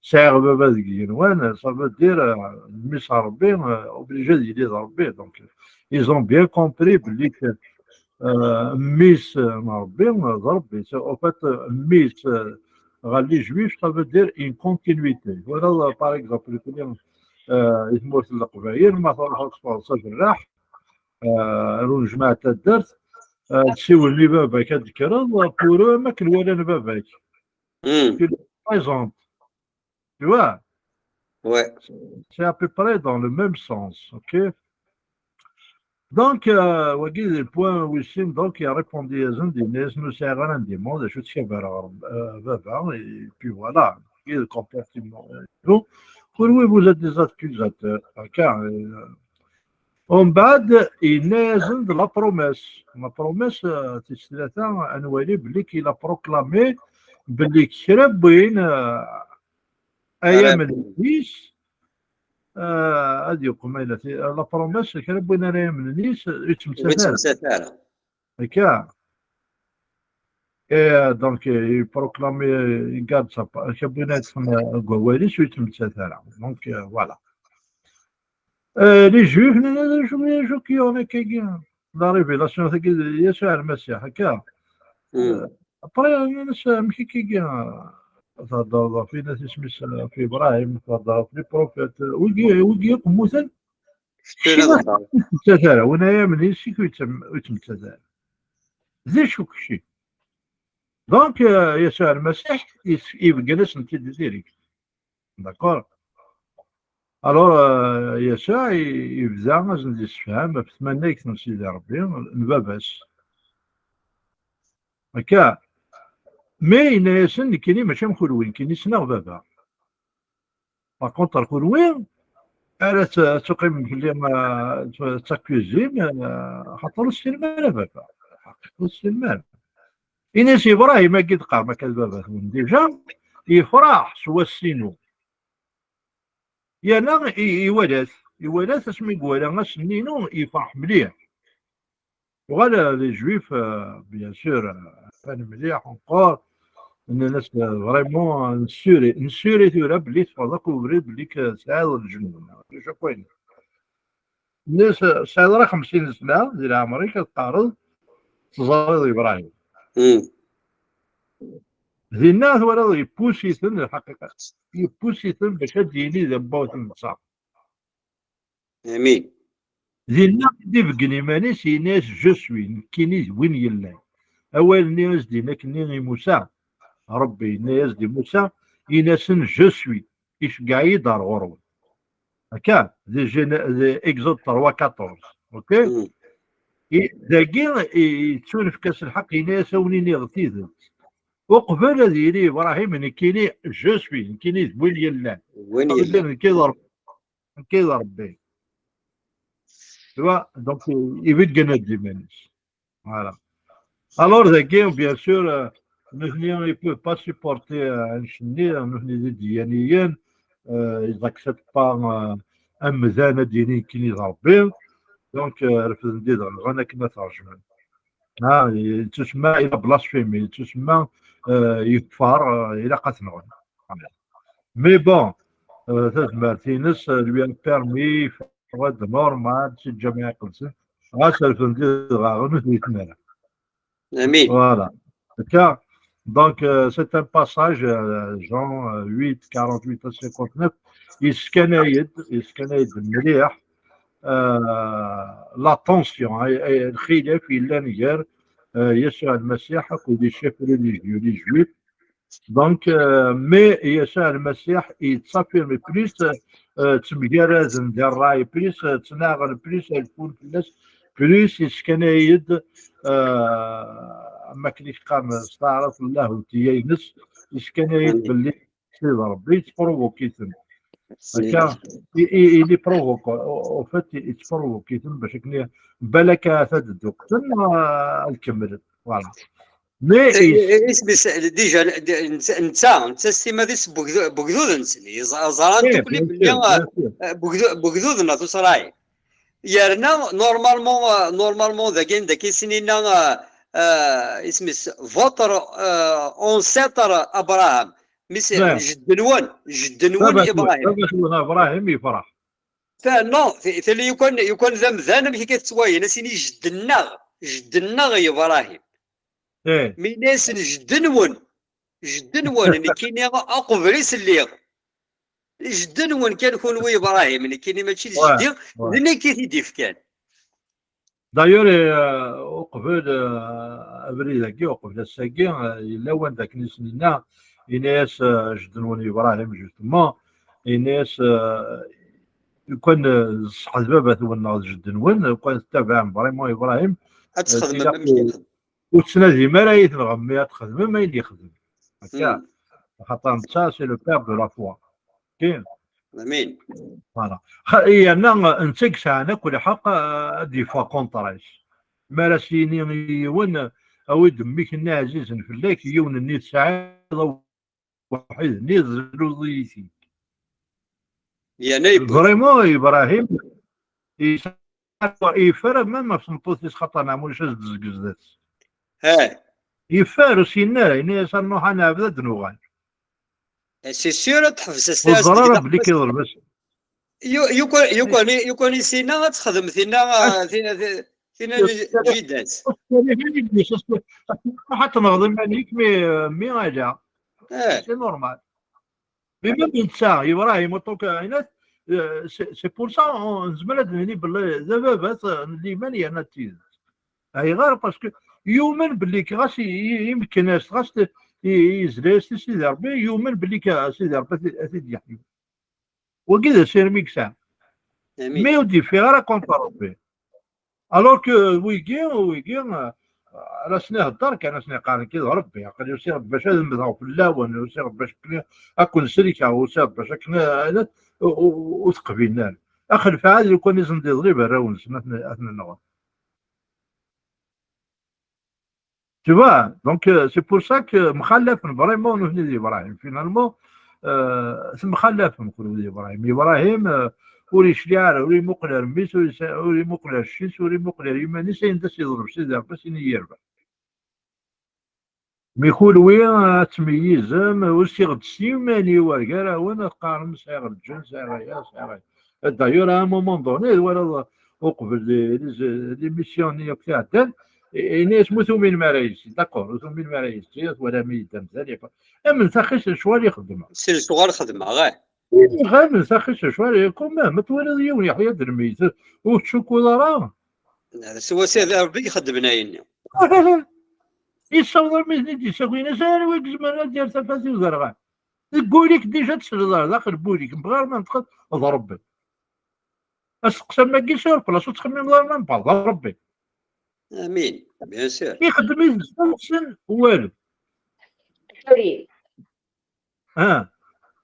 sɛiɣ baba deg yigenwan, ça veut dire, eh, mmi-s n Rebbi, eh, obligé ad yili d Rebbi. Donc, ils ont bien compris belli que, euh, mmi-s n Rebbi, euh, d Rebbi. C'est, en fait, euh, mmi-s, euh, ɣer les Juifs, ça veut dire une continuité. Voilà, euh, par exemple, euh, i tmurt n Leqbayel, ma truḥeḍ teffɣeḍ s ajerraḥ, euh, ar unejmaɛ n taddart, euh, siwlen i baba-k ad d-tekkreḍ, pour eux, am akken walan baba-k. Hmm. Tu les représentes. Tu vois? Ouais. C'est à peu près dans le même sens, ok? Donc, euh, wagi d le point wis sin, donc, il a répondu à Zendines, nous serons un dimanche, je suis vers, euh, baba, et puis voilà, et le comportement, et tout. Pour lui, vous êtes des accusateurs, ok? Euh, on bad, il naît de la promesse. La promesse, euh, c'est, c'est, c'est, il a proclamé, belli kra n win, euh, ara yamnen yes, euh, ad yeqqim ayla ti-, la promesse, kra n win ara yamnen yes, ur yettmettat ara. Ur yettmettat ara. Akka. Et, euh, donc, euh, il proclame, euh, il garde sa pa-, kra n win ara yeṭṭfen, euh, deg wawal-is, ur yettmettat ara. Donc, euh, voilà. Euh, les Juifs, nnan d acu, d acu k-yuɣen akkagi? La révélation tagi d Yasuɛ Lmasiḥ, akka. Hmm. Euh, après, nnan-as, amek akkagi, euh, theddreḍ ɣef, nnan-as, isem-is, euh, ɣef Ibrahim, theddreḍ ɣef les prophètes, euh, wigi, wigi akk mmuten. Ur yettmettat ara, win ara yamnen yes-k ur yettem-, ur yettmettat ara. D acu kečči? Donc, euh, Yasuɛ Lmasiḥ, is-, ibeggen-asen-t-id direct. D'accord? Alors, euh, Yasuɛ i-, ibda ad sen-d-yessefhem ɣef tmanegt n Sidi Ṛebbi, n baba-s. Akka. Mais yenna-yasen, nekkini mačči am kunwi, nekkini ssneɣ baba. Par contre, ar kunwi, ara t-, ad tuqimem fell-i, euh, t-, takkuzim, euh, xaṭer ur tessinem ara baba. Ur tessinem ara. Ini-as Ibrahim-agi d-qqarem akka d baba-twen. Déjà, yefreḥ s wass-inu. Yerna i-, iwala-t, iwala-t asmi i iwala ass-nni-inu, yefreḥ mliḥ. Uɣal, euh, les Juifs, euh, bien sûr, euh, atan mliḥ encore. Nnan-as, euh, vraiment, euh, nessuri, nessuri tura belli teffɣeḍ akk ubrid, belli k-, tesɛiḍ lǧenun. Acu akk ayen. Nnan-as, euh, tesɛiḍ ara xemsin sna di leɛmer-ik ad teqqareḍ teẓriḍ Ibrahim. Hmm. Dinna twalaḍ, yeppusi-ten, lḥaqiqa, yeppusi-ten bac ad d-yini d baba-twen netta. Amin. Dinna i d-ibeggen iman-is, yenna-as, je suis, nekkini d win yellan. Awal-nni i s-d-yenna akkenni i Musa, Ṛebbi yenna-as-d i Musa, ini-asen, je suis, iceggeɛ-iyi-d ar ɣur-wen. Akka, di Gén-, di Exode trois quatorze, ok? Mm. I, dagi, i, yettunefk-as lḥeqq, yenna-as, a wen-iniɣ tidet. Uqbel ad yili Ibrahim, nekkini, je suis, nekkini d win yellan. Win yellan. Nekki d Ṛebbi. Nekki d Ṛebbi. Tu vois, donc, i-, ibeggen-d iman-is. Voilà. Alors, dagi, bien sûr, euh, nutni, ils peuvent pas supporter, euh, annect-nni, nutni d idyaniyen, euh, ils acceptent pas, euh, amdan ad d-yini nekkini d Ṛebbi. Donc, euh, refden-d, nɣan akken ad t-rejmen. Ah, yettusemma, il a blasphème, yettusemma, euh, yekfeṛ, euh, ilaq ad t-nɣen. Mais bon, euh, tazmert-ines, euh, lui a permis, yeffeɣ-d normal si lǧameɛ iqedsen, ɣas refden-d daɣen ur t-yetmara. Amin. Voilà. Akka, donc, euh, c'est un passage, euh, Jean, euh, huit, quarante-huit à cinquante-neuf, yeskanay-d, yeskanay-d mliḥ, euh, la tension, euh, euh, lxilaf yellan gar, euh, Yasuɛ Lmasiḥ akked les chefs religieux, les Juifs, Donc, euh, mais Yasuɛ Lmasiḥ, il s'affirme plus, euh, ttemgaraden di ṛṛay plus, euh, ttnaɣen plus, refun fell-as plus, yeskanay-d, euh, am akken i teqqarem, s taɛrabt, llahutiya-ines, yeskanay-d belli Sidi Ṛebbi yettprovokiten. Akka, i, i, il est provoqué. En fait, yettprovokiten bac akken i, balak ad ddukten, ad kemmlen. Voilà. Mais isem-is, déjà, netta, netta s timmad-is n wegdu-, n wegdud-nsen. Ẓran tukli belli, ah, n wegdu-, n wegdud n At Isṛayil. Yerna, normalement, ah, normalement, dagi, dagi, sin-inna, ah, ah, isem-is, votre, ah, ancêtre Abraham. Mis, jedden-wen, jedden-wen Ibrahim. Baba-twen Ibrahim yefreḥ. Non, tili yukan, yukan d amdan, amek akka tettwayen, as-ini jedden-nneɣ, jedden-nneɣ Ibrahim. Mi ini-asen jedden-wen, jedden-wen, nekkini uqbel-is lliɣ. Jedden-wen kan kunwi Ibrahim, nekkini mačči d jeddi, d nekk i t-id-ifkan. D'ailleurs, eh, uqbel, eh, abrid-agi, uqbel ass-agi, eh, yella wanda akken i s-nenna, yenna-yas, eh, jedden-wen Ibrahim, justement, yenna-yas, eh, lukan, eh, ṣṣeḥ d baba-twen neɣ d jedden-wen, lukan tettabaɛem vraiment Ibrahim, ad txedmem amek i yexdem. Ur tettnadim ara ad yi-tenɣem, mi ad txedmem ayen yexdem. Akka. Axaṭer netta, c'est le père de la foi. Amin. Voilà. Yerna netta i yesɛan akk lḥeqq, eh, ad d-yeffeɣ contre-s. Mi ara s-yini i yiwen, awi-d mmi-k-nni ɛzizen fell-ak, yiwen-nni tesɛiḍ, awḥid-nni, tezluḍ-iyi-t-id. Yerna yewwi. Vraiment, Ibrahim, yesɛa, yeffer même ɣef tmeṭṭut-is, xaṭer neɛma ulac ad d-tezgez dat-s. Yeffer, ur s-yenni ara, yenna-yas, "A Nuḥ, ad neɛbed, ad d-nuɣal." C'est sûr, ad teḥbes. Ur teẓra ara belli k-iḍleb-as. Yukan, yukan, yukan i s-yenna ad texdem tinna, ah, ti-, ti-, tinna n jida-s. Ad tenɣeḍ iman-ik, mi, mi ala. C'est normal. Mais même netta, Ibrahim, en tant que, euh, c'est, c'est pour ça, on, nezmer ad nini belli d ababat, euh, n liman yerna d tidet. Ayɣer? Parce que yumen belli ɣas i, i, imekken-as, ɣas t-, i, i, yezla-as i Sidi Ṛebbi, yumen belli k-, Sidi Ṛebbi ad t-, ad t-id-yeḥyu. Wagi d asirem i yesɛa. Mais ur d-yeffiɣ ara contre Ṛebbi. Alors que wigi, wigi, euh, ala sen-ihedder kan, asen-iqqaren kid Ṛebbi, aql-i usiɣ-d bac ad mmdeɣ fell-awen, usiɣ-d bac akken ad ken-sellkeɣ, usiɣ-d bac akken, eh, ur, ur, ur teqbilen ara. Axelfa ɛad lukan i sen-d-iḍlib arraw-nsen ad ten-, ad ten-nɣen. Tu vois, donc, euh, c'est pour ça que mxallafen vraiment nutni d Ibrahim. Finalement, euh, temxallafem kunwi d Ibrahim. Ibrahim, euh, ur yecliɛ ara, ur imuqel ar mmi-s, ur yesɛi, ur imuqel ar cci-s, ur imuqel ar yiman-is, ayen d as-yeḍleb Sidi Ṛebbi, ad s-yini yerbeḥ. Mi kunwi ad tmeyyizem, usiɣ-d s yiman-iw ar gar-awen, ad qqarem, "Sɛiɣ lǧen, sɛiɣ aya, sɛiɣ aya." D'ailleurs, à un moment donné, twalaḍ, uqbel les, les, l'émission-nni akk tiɛeddan, i-, ini-as, "Ma ur tuminem ara yis-i, d'accord, ur tuminem ara yis-i, ad twalam-iyi-d amdan, amen axi s lecɣal i xeddmeɣ." S lecɣal xeddmeɣ, eh. Amen axi s lecɣal, quand même, ma twaliḍ yiwen yeḥya-d lmeyyet, ur tcukkuḍ ara? S wasiɛ d Ṛebbi i ixeddmen ayenni. Yessaweḍ armi d ten-id-yessaki, yenna-as, "Anwa i izemren ad d-yerr tafat i uderɣal?" Deg wul-ik déjà tesleḍ ar daxel n wul-ik, mebɣir ma neṭqen d Ṛebbi. Asteqsi am wagi sur place, ur ttxemmimeḍ ara ma mbeɛd, d Ṛebbi. Amin, bien sûr. Ixeddem-it s walu. Karim. Ha.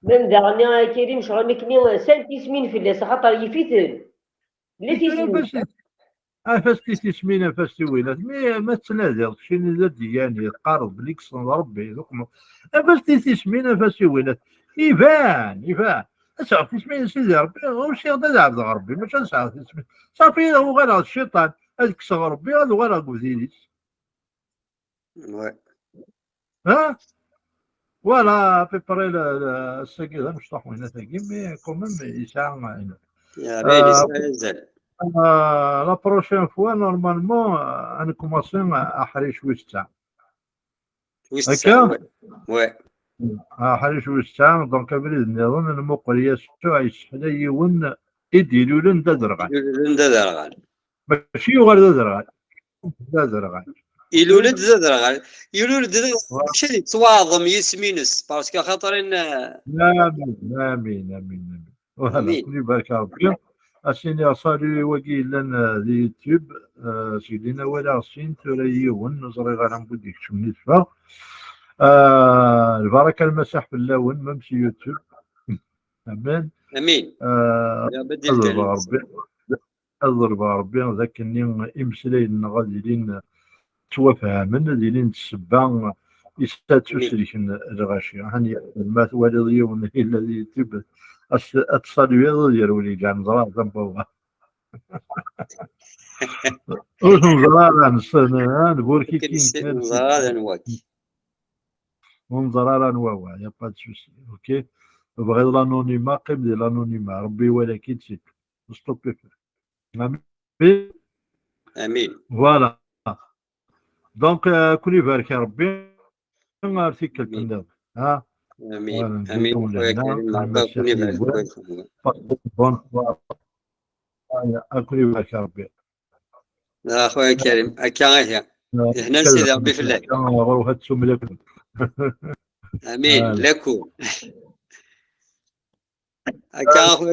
Même daɣen, a Karim, ccɣel nekni, sɛan tismin fell-as, axaṭer yif-iten. Llan tismin. Af-as tismin, af-as tiwilat. Mi ma tettnadiḍ, keččini d adyani, teqqareḍ belli k-tessneḍ Ṛebbi, d uqmu-, af-as tismin, af-as tiwilat. Iban, iban. Ad sɛuɣ tismin n Sidi Ṛebbi, usiɣ-d ad ɛebdeɣ Ṛebbi, mačči ad sɛuɣ tismin. Safi, uɣaleɣ d cciṭan, ad kkseɣ Ṛebbi, ad uɣaleɣ deg ubdid-is. Ouais. Ha? Voilà, à peu près le, le, ass-agi d amecṭuḥ winna-tagi, mais quand même, yesɛa, euh, euh, la prochaine fois, normalement, euh, ad nkumaṣi aḥric wis tesɛa. Wis tesɛa, ouais. Aḥric wis tesɛa, donc abrid nniḍen, nmuqel Yasuɛ yesseḥla yiwen i d-ilulen d aderɣal. Ilulen d aderɣal. Mačči yuɣal d aderɣal. D aderɣal. Ilul-d d aderɣal. Ilul-d d aderɣal. Mačči ad yettwaɛḍem yisem-ines, parce que axaṭer in-, Amin, amin, amin, amin. Voilà, amin. Kul ibarek Ṛebbi. Ad s-iniɣ salut i wagi yellan, eh, di YouTube. Eh, seg dinna walaɣ sin, tura yiwen, ur ẓriɣ ara mbudd ikcem mi teffeɣ. Eh, lbaraka lmasaḥ fell-awen, même si YouTube. Amen. Amin. Eh, Ya Badil ad Karim. ḍelbeɣ Rebbi, ad ḍelbeɣ Rebbi d akken imeslayen-nneɣ ad ilin ttwafhamen, ad ilin d ssebba i ssat Amin. usellek n lɣaci. Hani, ma twaliḍ yiwen yella di YouTube, ad s-, ad tsaluyeḍ, ad yerwel iǧan, ẓra d baba. Ur t-neẓra ara, nessen, ha, d burkiki Akken kan. neẓra d anwa-k. Ur neẓra ara anwa wa, y a pas de souci, ok? Tebɣiḍ l'anonymat, qqim di l'anonymat, Rebbi iwala-k-id, c'est tout. Stop. Amin. Amin. Voilà. Donc, euh, ad ken-ibarek Rebbi, ar tikkelt Amin. nniḍen. Ha? Amin. Voilà, Amin. nzid Xoya lehna, Karim, a Rebbi ad ken-ibarek. Bonne soirée. Ad ken-ibarek Rebbi. A xoya Karim, akka ihi. Ihna Sidi Rebbi fell-ak. Ɣer uhat tumlak. Amin. Ah. Laku. Akka a xoya